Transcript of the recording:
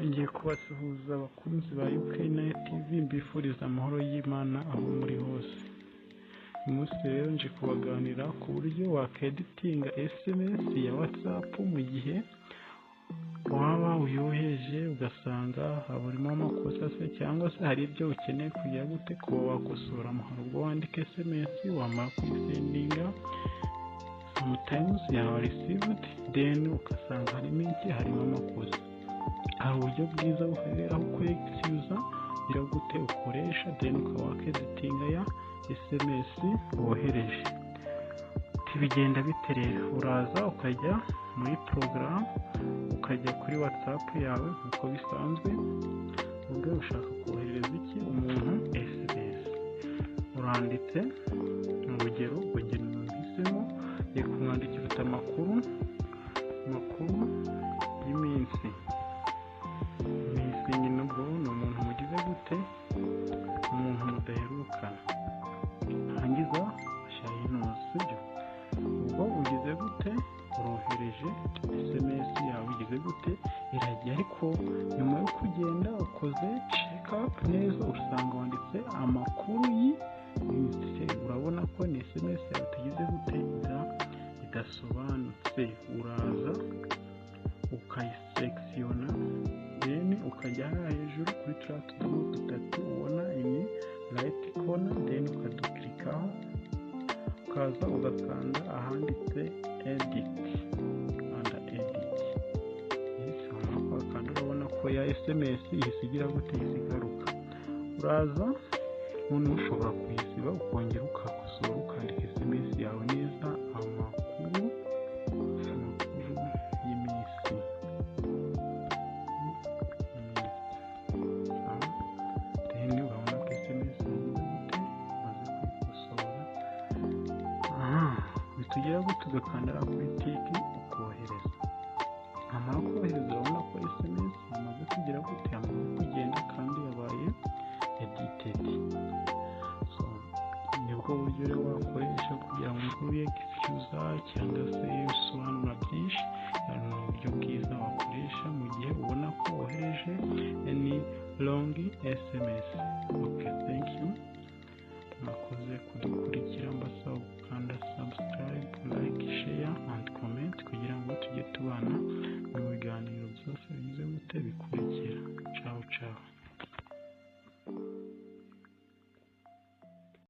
Nongeye kubasuhuza abakunzi ba UK9 TV, mbifuriza amahoro y'Imana aho muri hose. Uyu munsi rero nje kubaganira ku buryo wakeditinga SMS ya WhatsApp mu gihe waba uyoheje ugasanga haburimo amakosa se, cyangwa se hari ibyo ukeneye kugira gute, kuba wakosoramo. Hari ubwo wandika SMS, wamara kuyisendinga, sometimes yaba received, then ugasanga harimo iki? Harimo amakosa. Hari uburyo bwiza buhera kwexcusa gira gute, ukoresha, then ukaba wakeditinga ya SMS wohereje. Bigenda bite rero? Uraza ukajya muri porogaramu, ukajya kuri WhatsApp yawe nk'uko bisanzwe. Ubwo ushaka kohereza iki umuntu? SMS. Uranditse, mu rugero ubwo mpisemo ngiye kumwandikira uti amakuru, amakuru y'iminsi, iminsi nyine. Ubwo ni umuntu mugize gute? Umuntu mudaherukana. Hangiza ashyiraho intuzi, sibyo? Ubwo ugize gute? Urohereje SMS yawe, ugize gute? Iragiye. Ariko nyuma yo kugenda ukoze check up neza, usanga wanditse amakuru y'iminsi. Urabona ko ni SMS yawe itagize gute? Idasobanutse. Uraza ukayiselectiona, then ukajya hariya hejuru kuri turiya tudomo dutatu ubona in right corner, then ukadukirikaho, ukaza ugakanda ahanditse edit. Kanda edit, yes. Wamara kuhakanda, urabona ko ya SMS ihise igira gute? Ihise igaruka. Uraza noneho ushobora kuyisiba, ukongera ukakosora, ukandika SMS yawe neza: amakuru, amakuru y'iminsi iminsi. Then urabona ko SMS yagize gute? Umaze kuyikosora. Aha uhita ugira gute? Ugakanda kuri tick, ukohereza. Wamara kohereza, urabona ko SMS yamaze kugira gute? Yamaze kugenda kandi yabaye edited. So nibwo buryo rero wakoresha kugira ngo ube excuse cyangwa se usobanura byinshi. Ni uburyo bwiza wakoresha mu gihe ubona ko wohereje any wrong SMS.